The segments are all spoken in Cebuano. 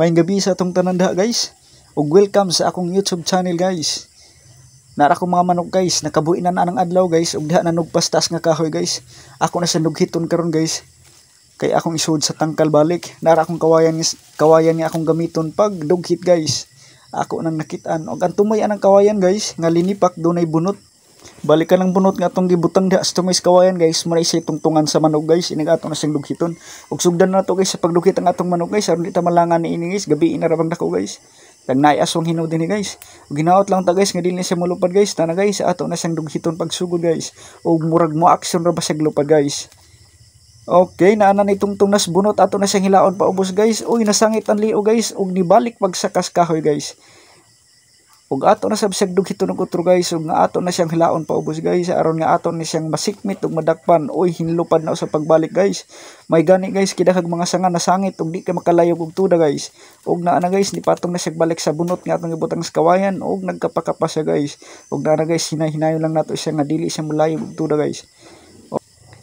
Maayong gabi sa atong tanan diha, guys. Ug welcome sa akong YouTube channel, guys. Nara akong mga manok, guys, nakabuhi na na ang adlaw, guys, ug diha na nugpas taas nga kahoy, guys. Ako na sa dughiton karon, guys. Kay akong isud sa tangkal balik. Nara akong kawayan kawayan nga akong gamiton pag dughit, guys. Ako nang nakitaan og ang tumoy anang kawayan, guys, nga linipak dunay bunot. Balik ka ng bunot nga atong gibutang diha sa tumoy sa kawayan, guys, mo na isa tungtungan sa manok, guys, inig ato na siyang dughiton. Ug sugdan na to, guys, sa pagdughit ang atong manok, guys, aron di ta malangan niini, guys, gabi na ra bang dako, guys. Kag naay aswang hinuon dinhi, guys. Ug ginaot lang ta, guys, nga dili siya molupad, guys. Tana, guys, ato na siyang dughiton pagsugod, guys. Ug murag mo action ra ba siya lupad, guys. Okay, naa na ni tungtong nas bunot, ato na siyang hilaon paubos, guys. Uy, nasangit ang lio, guys, ug nibalik pagsakas kahoy, guys. Ug ato na sab siyang dughiton og utro, guys, ug nga ato na siyang hilaon paubos, guys, aron nga ato ni siyang masikmit ug madakpan. Uy, hinlupad na sa pagbalik, guys. May gani, guys, kidakag mga sanga nasangit ug di ka makalayog og tuda, guys. Ug naa na, guys, nipatong na siya balik sa bunot nga atong gibutang sa kawayan ug nagkapakapa siya, guys. Ug naa na, guys, hinay-hinayon lang nato siya nga dili siya molayog og tuda, guys.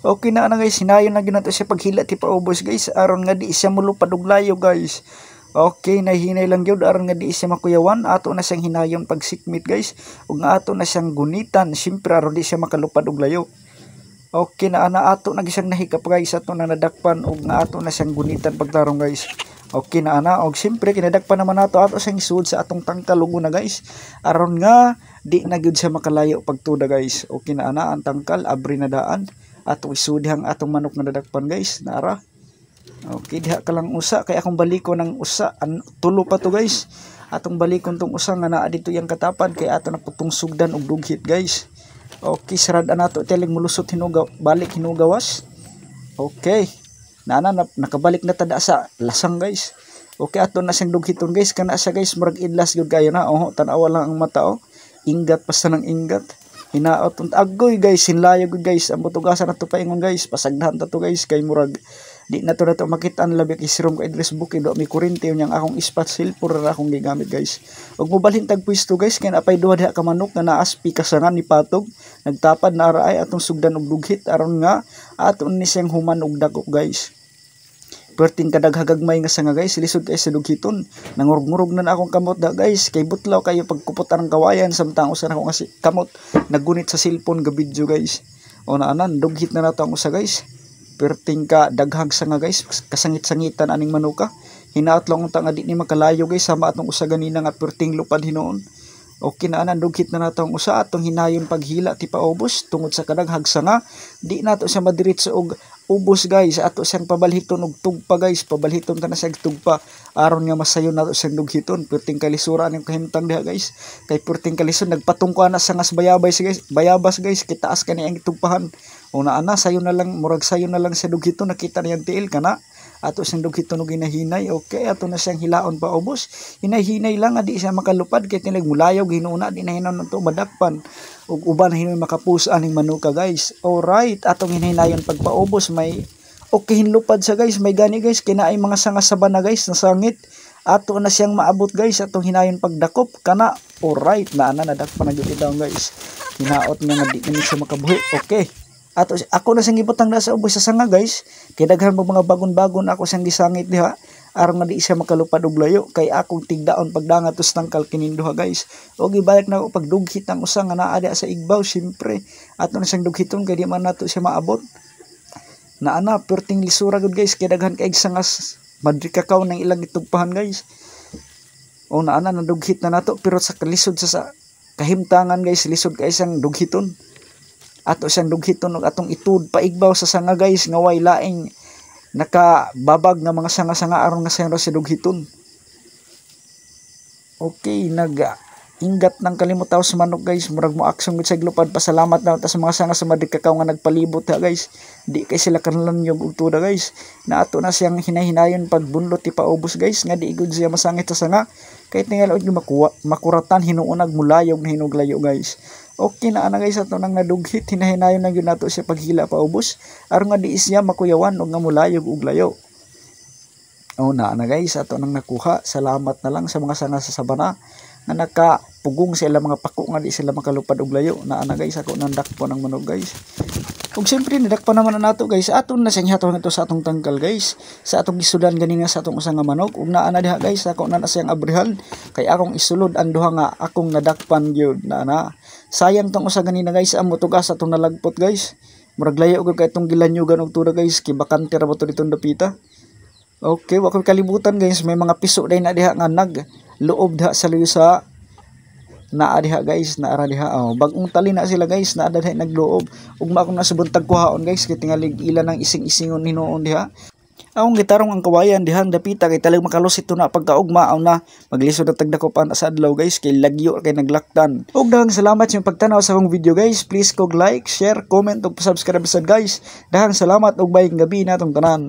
Okay na na, guys, hinayon na gyud nato siya paghila ti paubos, guys, aron nga di siya molupad og layo, guys. Okay, nahinay lang gyud aron nga di siya makuyawan. Ato na siyang hinayon pagsikmit, guys. Ug nga ato na siyang gunitan, siyempre aron di siya makalupad og layo. Okay na ana, ato na siyang nahikap, guys, ato na nadakpan ug nga ato na siyang gunitan pagtarong, guys. Okay na ana, og siyempre kinadakpan naman nato, ato siyang isud sa atong tangkal ug una, guys. Aron nga di na gyud siya makalayo pagtuda, guys. Okay na ana ang tangkal, abri na daan. Atong isud ang atong manok nga nadakpan, guys. Naara. Okay, diha ka lang usa kay akong balikon ng usa an, tulo pa to, guys. Atong balikon tong usa nga naa dito yang katapad kay ato na putong sugdan og dughit, guys. Okay, sarad nato teling mulusot hinuga balik hinugawas. Okay. Nana na, nakabalik na tada sa lasang, guys. Okay, ato na siyang dughiton, guys, kana siya, guys, murag idlas gyud kayo na. Oh, tan-awa lang ang mata oh. Ingat pa sa nang ingat. Hinaot agoy, guys, hinlayo gyud, guys. Ang butugasan na to paingon, guys. Pasagdahan ta to, guys, kay murag di na to makitaan labi kay sirom ka Idris Bukid do mi kurente unyang akong ispat cellphone ra akong gigamit, guys. Ug mobalhin tag pwesto, guys, kay napay duha diha ka manok nga naaspi kasangan ni patog nagtapad na ara ay atong sugdan og dughit aron nga aton ni siyang human og dako, guys. Perting kadaghagagmay nga sanga, guys, lisod kay sa dughiton. Nangurog-ngurog na na akong kamot da, guys, kay butlaw kayo pagkupot ang kawayan samtang usa na ako nga si kamot nagunit sa cellphone ga video, guys. O na anan, dughit na nato ang usa, guys. Perting ka daghag sanga, guys, kasangit-sangitan aning manuka. Hinaot lang unta nga di ni makalayo, guys, sama atong usa ganina nga perting lupad hinuon. Okay na anan, dughit na nato ang usa, atong hinayon paghila ti paubos tungod sa kadaghag sanga di nato siya madiretso og ubos, guys. Ato siyang pabalhiton og tugpa, guys, pabalhiton ta na siya og tugpa aron nga masayon nato siyang dughiton. Perting kalisura aning kahimtang diha, guys, kay perting kalisod nagpatungko na sa ngas bayabay guys, bayabas, guys, kitaas kani ang tugpahan. Una ana, sayo na lang, murag sayo na lang sa dughiton, nakita niyang tiil kana ato siyang dughiton og ginahinay. Okay, ato na siyang hilaon pa ubos, hinay-hinay lang nga di siya makalupad kay tinag mulayog hinuuna di na hinuon to madakpan ug uban hinuon makapus aning manuka, guys. Alright, atong hinahinayon pagpaubos may okay hinlupad sa, guys. May gani, guys, kinaay mga sanga sa bana, guys, nasangit. Ato na siyang maabot, guys, atong hinayon pagdakop kana. Alright na ana, nadakpan na gyud itaw, guys. Hinaot nga nga di na siya makabuhi. Okay, ato ako na siyang gibutang na sa ubos sa sanga, guys, kay daghan pa mga bagon-bagon ako siyang gisangit diha aron nga di siya makalupad og layo kay akong tigdaon pagdangat tos tangkal kining duha, guys. O gibalik na ako pagdughit ang usa nga naa diha sa igbaw. Siyempre ato na siyang dughiton kay di man nato siya maabot. Na ana, perting lisura gud, guys, kay daghan kay sangas madrikakaw ng ilang itugpahan, guys. O na ana, nadughit na nato, pero sa kalisod sa kahimtangan, guys, lisod kay siyang dughiton. Ato siyang dughiton og atong itud paigbaw sa sanga, guys, nga way laing nakababag nga mga sanga-sanga aron nga sayon ra si dughiton. Okay, nag ingat ng kalimutaw sa manok, guys, murag mo aksyon gud sa glupad. Pasalamat na ta sa mga sanga sa madikakaw nga nagpalibot ha, guys. Di kay sila kanlanyog og tuda, guys. Na ato na siyang hinahinayon pagbunlot ti paubos, guys, nga di gud siya masangit sa sanga kay tingal og makuha makuratan hinuunag mulayog na hinuglayo, guys. Okay na ana, guys, ato nang nadughit, hinahinayon na gyud nato siya paghila paubos aron nga di siya makuyawan og nga mulayog og layo. O na ana, guys, ato nang nakuha. Salamat na lang sa mga sanga sa sabana nga nakapugong sa ilang mga pako nga di sila makalupad og layo. Na ana, guys, ako nang dakpo ng manok, guys. Ug siyempre nadakpan naman na nato, guys. Aton na siyang ihatol ngadto sa atong tangkal, guys. Sa atong gisudan ganina sa atong usa nga manok. Ug naa na diha, guys, ako na na siyang abrihan kay akong isulod ang duha nga akong nadakpan gyud na na. Sayang tong usa ganina, guys, amo tugas atong nalagpot, guys. Murag layo gyud kay itong gilanyugan og tuda, guys, kay bakante ra ba to ditong dapita. Okay, wa koy kalibutan, guys, may mga piso day na diha nga nag loob diha sa luyo sa naa diha, guys, naara diha, oh. Bagong tali na sila, guys, naa diha nagloob. Ugma akong nasa buntag kuhaon, guys, kay tingalig ila nang ising-isingon hinuon diha. Akong gitarong ang kawayan dihang dapita kay talag makalusit to na pagkaugma aw na maglisod na tagdakop ana sa adlaw, guys, kay lagyo kay naglaktan. Ug daghang salamat sa inyong pagtanaw sa akong video, guys. Please kog like, share, comment ug subscribe sad, guys. Daghang salamat ug maayong gabi natong tanan.